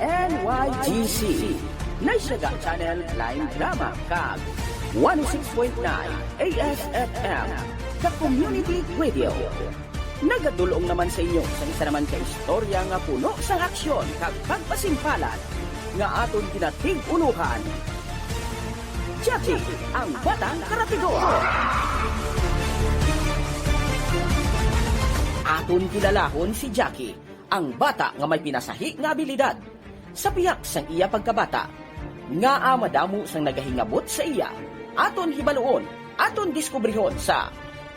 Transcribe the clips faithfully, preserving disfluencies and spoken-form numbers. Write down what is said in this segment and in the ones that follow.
N Y G C, Naisyaga Channel Blind Drama, kag one oh six point nine A S F M, The Community Radio. Nagadul-ong naman sa inyo sa isa naman ka istorya nga puno sang aksyon kag pagpasimpalan nga aton ginatig-ulohan, Jackie, ang Batang Karatidor. Aton kilalahon si Jackie, ang bata nga may pinasahi nga abilidad. Sa pihak sang iya pagkabata, ngaa madamo sang nagahingabot sa iya? Aton hibaluon, aton diskubrihon sa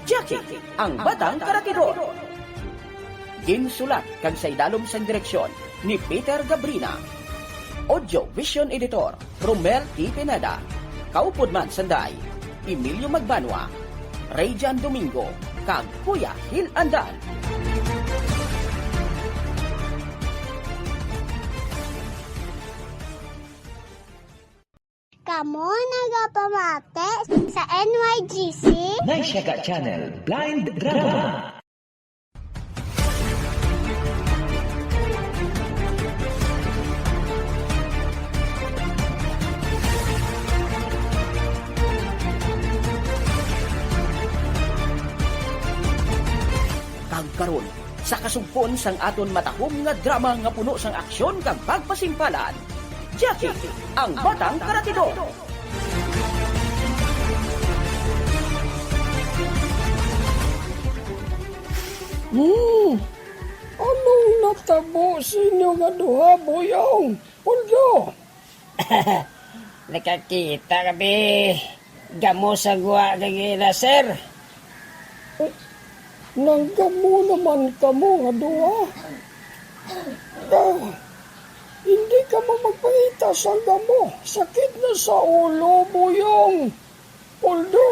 Jackie, ang Batang Karatidor. Ginsulat kag sa idalom sang direksyon ni Peter Gabrina. Audio Vision Editor, Romel T. Pineda. Kaupod man sanday, Emilio Magbanwa, Rayjan Domingo, kag Kuya Hil Andal. Kamo nagapamati sa N Y G C. Naisyaga Channel Blind Drama. Kag karon, sa kasugpon sang aton matahom nga drama nga puno sang aksyon kag pagpasimpalan, Jackie, ang Batang Karatidor. Hmm, anong natabo sa inyo nga duha, Buyong? Uldo! Nakakita ka, bi. Gamo sa gwa kag ila, sir. Nanggamo naman kamo nga duha. Ah, hindi kamo magpangita sang gamo. Sakit na sa ulo, Buyong. Uldo.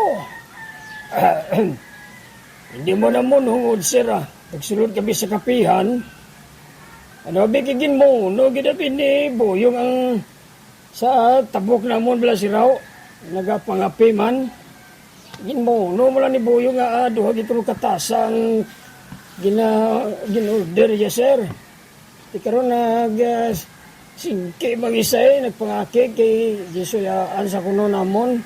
Hindi mo namon hungod, sir, ah. Nagsulod kami sa kapihan. Ano, abi, kay ginmuno gid abi ni Buyong ang sa tabok namon bala siraw. Nagapangapi man. Ginmuno mo lang ni Buyong nga, ah, duha gid tulo ka tasa ang gina-, gin-order niya, sir. Di karon nag, ah, singki mag-isay, nagpangakig kay gisuyaan sa kuno namon.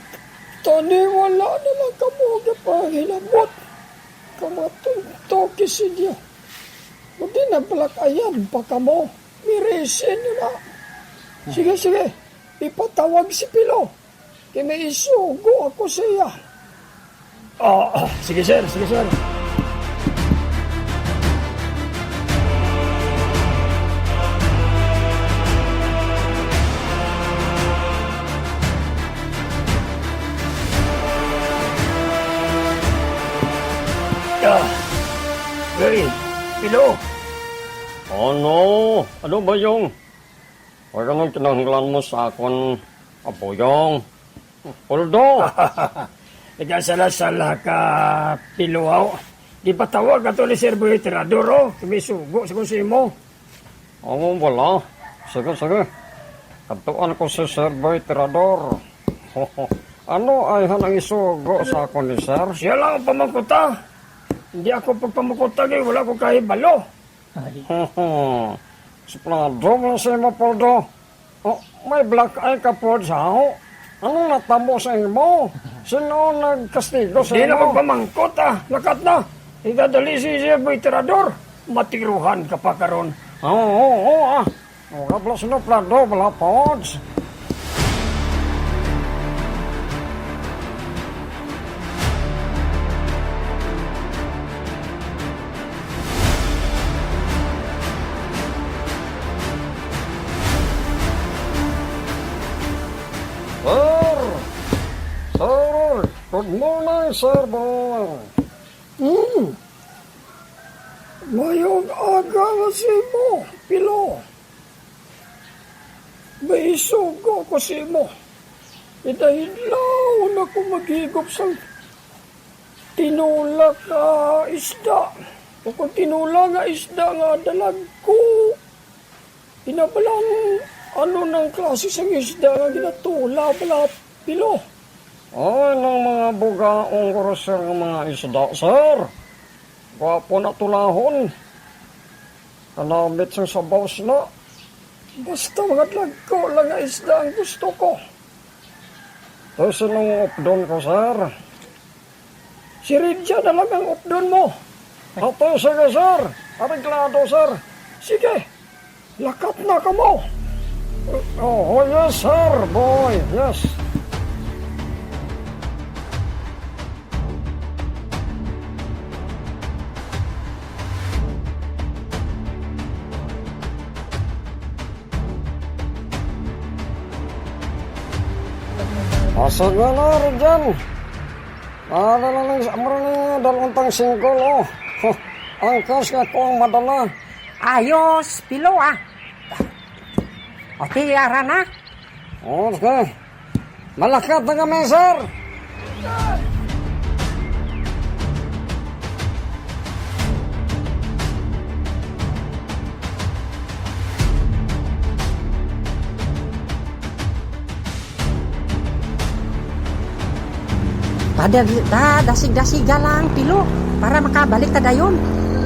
Tani wala na lang kamo gapahilabot. Kamo tunto kisidyo. Kundi na black ayan pa kamo. Mirisin nyo na. Sige, sige. Ipatawag si Pilo. Kay may isugo ako sa iya. Ah, ah, sige, sir. Sige, sir. Ah. Hey, Pilo. Ano? Ano ba yung Wala nang kinahanglan mo sa akon, Abuyong. Uldo! Nagkasala-sala ka, Piluaw. Gipatawag ato ni Sir Boy Tirador, oh. Kami sugo sa kusimo. Amo bala. Sige, sige. Kadtuan ko si Sir Boy Tirador. Ano ay hanang isugo sa akon ni Sir? Siya lang ang pamangkuta. Hindi ako pagpamangkuta, kay wala ko kahibalo. Ay. Suplado mo sa imo, Poldo. Oh, may black eye ka, Poldo, sa ako. Anong natabo sa imo? Sino nagkastigo sa Di na imo? Magpamangkot, ah. Lakat na. Idadali si Sir Boy Tirador. Matiruhan ka pa karon. Oo, oo, oo, ah. Oh, kabla sino plado, bala, Pods. Sir! Sir! Good morning, Sir Boy! Hmm. Mayong aga nga sa imo, Pilo. May isugo ko sa imo. Idahidlaw na ko maghigop sang tinula ka isda. O kung tinula nga isda nga dalagko. Inabalang ano nang klase sang isda nga ginatula, bala, Pilo? Ay, nang mga bugaong grosser nga mga isda, sir. Gwapo na tulahon. Kanamit sang sabaw sina. Basta mga dagko lang nga isda ang gusto ko. Pero sinong updon ko, sir? Si Ridja na lang ang updon mo. Ato, sige, sir. Areglado, sir. Sige. Lakat na kamo. Oh, oh, yes, sir, boy. Yes. Asa ka na, Ridjan? Ano na lang sa amro ni dalawang tang singgol, oh. Huh, ang cash nga ko ang madala. Ayos, Pilo, ah. O, ti, ara na. Okay. Malakat na kami, sir. Tada, da, dasig-dasiga lang, Pilo, para makabalik ta dayon.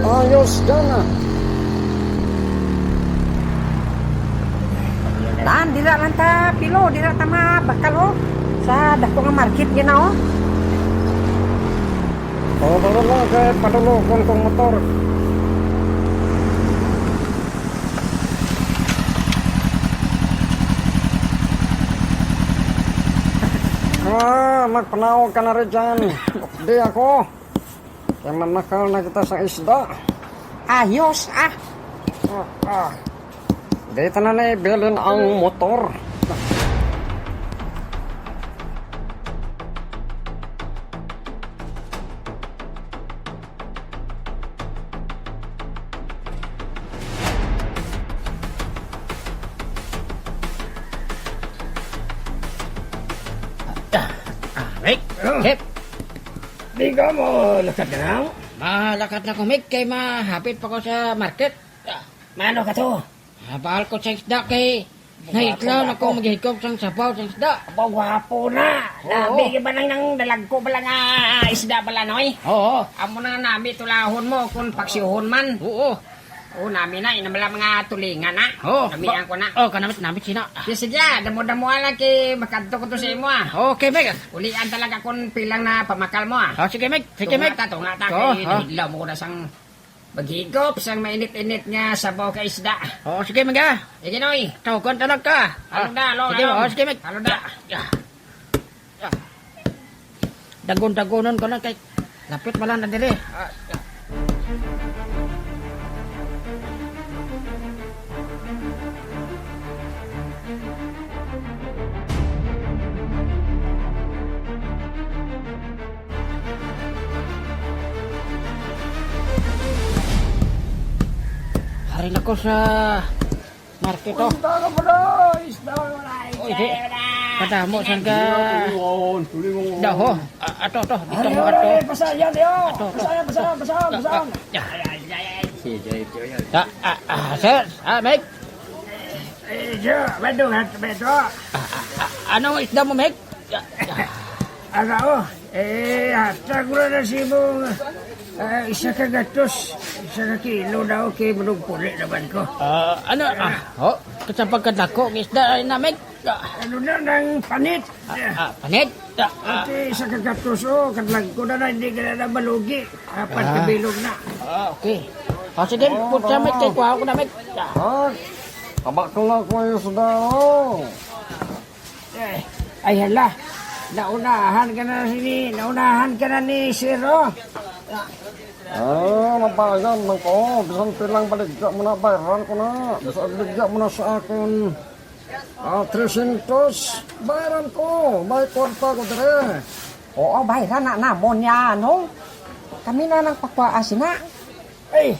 Ayos, gana. Tan, dira lang ta, Pilo, dira ta mabakal, oh. Sa dako nga market gina, oh. Oh, tara lang, kay padulokon kong motor. Ah, magpanawag ka na rin dyan. Di ako. Kaya mamakal na kita sa isda. Ayos, ah. Ah, ah. Di ta na naibilin ang motor. Ah, ah, Rick, Ano? Chef. Di ka mo lakat na lang? Malakat na ko, Mick, kay mahapit pa ko sa market. Ah. Mano ka to? Ah, bahal ko sa isda kay Gwapo, nahitlaw na ko gwapo. Maghikop sang sabaw sa isda. Aba, gwapo na. Oo. Nami ka ba nang, nang dalagko bala nga isda bala, Noy? Oo. Amo na nga nami tulahon mo kung paksihon man. Oo. Oo, nami na. Ina bala mga tulingan na. Oo. Namian ko na. Oh, kanamit, namit sina. Sige, sige, ah. Damo-damo lang kay makadto ko to sa imo, ah. Okay, Meg. Ulian talaga kung pilang na pamakal mo, ah. Oh, sige, Meg. Sige, Meg. Tunga ta, tunga ta. Oo, kay oh. Nahidlaw mo ko na sang Maghigop sang mainit-init nga sabaw ka isda. Oo, sige, Meg, ah. Sige, Noy. Tugon talaga ka. Halo Ah, na, halo, sige, halo. Oo, sige, Meg. Halo na. Ya. Ya. Dagon-dagonon ko lang kay lapit man lang na diri. Ah, ya. Hari na ko sa market, oh. Punta ka pala, isda, wala, Oy, di. Isda, wala. Kadamo sang ka. Tulingon, tulingon. Daho. Ah, ato, ato. Dito Ay, mo, wala, ato. Eh, pasayan, yo. Ato, ato. Pasayan, pasayan, pasayan, pasayan. Ah, ah, ah, sir. Ah, Mike. Eh, yo, madungan, madungan. Ah, ah, ah, anong isda mo, Mike? Ara, oh, eh, hatag mo na si mong, ah, isa ka gatos, isa ka kilo na, okay, manugpuli naman ko. Ah, ano, ah, oh, kasapag kadako, isda ay namig. Ah, Ano na nang panit? Ah, ah, panit? Ah, ah. Ate, isa ka gatos, oh, kadlag ko na na, hindi ka na, na malugi. Apat ka Ah. bilog na. Ah, okay. Oh, sige, Oo, putsa, Mike, oo. Kay kuha ko na, Mike. Ah. Ah, tabak ko lang ko yung isda, oh. Eh, ay hala, naunahan ka na sini, naunahan ka na ni Sir, oh. Ah, nabayan man ko. Bisan pilang baligya mo na, bayaran ko na. Bisan baligya mo na sa akon, ah, trescientos, bayaran ko. May kwarta ko dire. Oo, bayaran na namon niya, no? Kami na nang pakuha sina. Ay,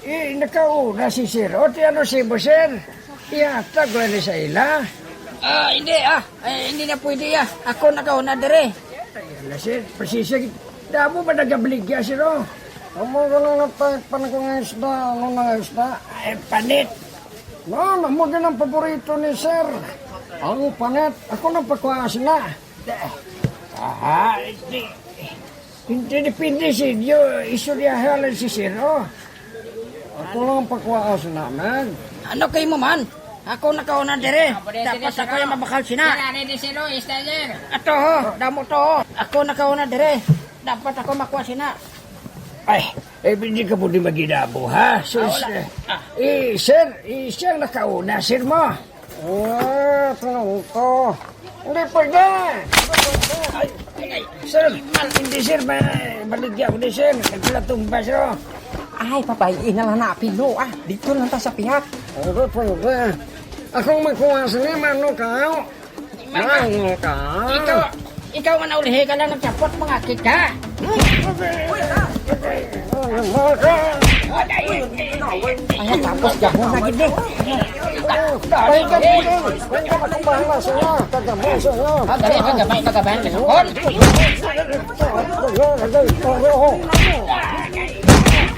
eh, nakauna si Sir. O, ti ano si mo, Sir? Ihatag ko ni sa ila. Ah, hindi, ah. Eh, hindi na pwede, ah. Ako nakauna dire. Ay, ala, Sir. Pasisig. Damo ba nagabaligya, Sir, oh? Amo ka na nga type pa na ko nga isda. Ano na nga isda? Ay, panit. No, amo din ang paborito ni Sir. Ang panit. Ako nang pakuha sila. Ah, hindi. Hindi depende sa inyo. Istoryahan lang si Sir, oh. Ako lang ang pakuha sa namin. Ano kay mo man? Ako nakauna dire. Dapat ako yung mabakal sina. Yan, ano di si Luis na yan? Ato ho, damo to ho. Ako nakauna dire. Dapat ako makuha sina. Ay, eh, hindi ka po di magidabo, ha? Sus, Ah, wala. eh, Ah. eh, sir, eh, siya ang nakauna, sir mo. Ah, pangko. Hindi pwede. Ay, ay, sir, hindi, sir. Ma-, baligya ko ni sir. Nagpalatumba, sir. Ay, pabay-i na lang na apilo, ah. Dito lang ta sa pihak. Hindi pwede. Akong magkuha sini, mano ka? Mano ka? Ikaw, ikaw man ulihi ka lang nagchapot, mga kita. Ay, tapos gabo na gid, eh. Ay, gabo na. Ay, gabo na. Ay, gabo na. Ah, dali, ay, gabay, gabay, gabay.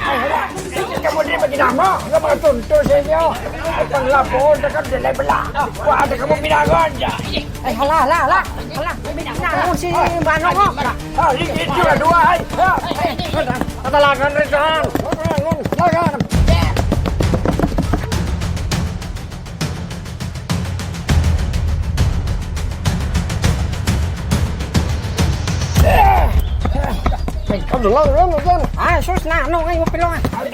Ay, hala. Hindi ka mo din maginama. Nga mga tonto sa inyo. Ay, panglapon, na ka, dili bala. Kuha na ka mo binagon. Ay, hala, hala, hala. Hala, may binagon si Manong, oh. Ah, hindi, hindi, duha, ay. Ah, katalagan rin saan. Talagan. Ay, ano lang, ano dyan? Ah, sus na, ano nga yung pilo nga? Ano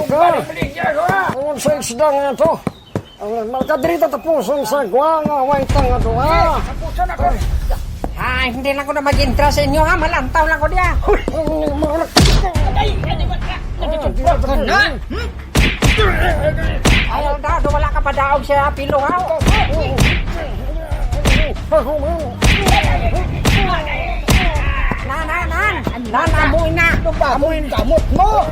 ka? Ano sa isda nga to? Ang malkadrita tapuson sa gwa nga way tanga duha. Tapuson ako. Ah, hindi lang ko na mag-intra sa inyo, ha? Malantaw lang ko diya. Ay, ano ba? Ano? Hmm? Ayaw na, do wala ka pa daog siya, pilo, ha? Nan, nan, nan. Nan, amoy na. Amoy na. Kamot mo.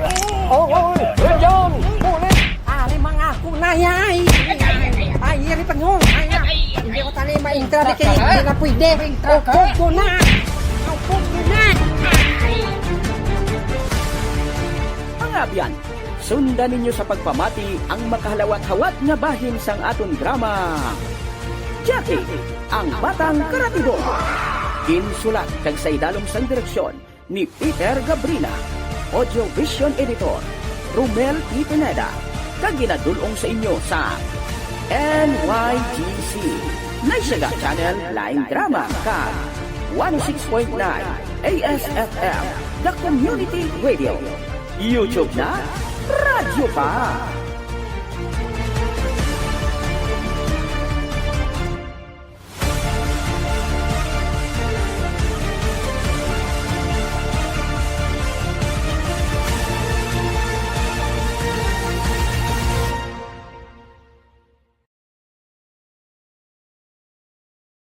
Oo, oo. Diyan. Kulit. Ari, mga kunayay. Ay, iri pa nyo. Ay, ay. Hindi ko tali maintra di kay hindi na pwede. Ukod ko na. Ukod ko na. Mga abyan, sundan ninyo sa pagpamati ang makahalawat-hawat nga bahin sang aton drama. Jackie, ang Batang Karatibon. Ginsulat kag sa idalom sang direksyon ni Peter Gabrina. Audio Vision Editor, Romel P. Pineda. Kag ginadul-ong sa inyo sa N Y G C, Naisyaga Channel Line Drama, kag one oh six point nine A S F M, The Community Radio. YouTube na, radyo pa.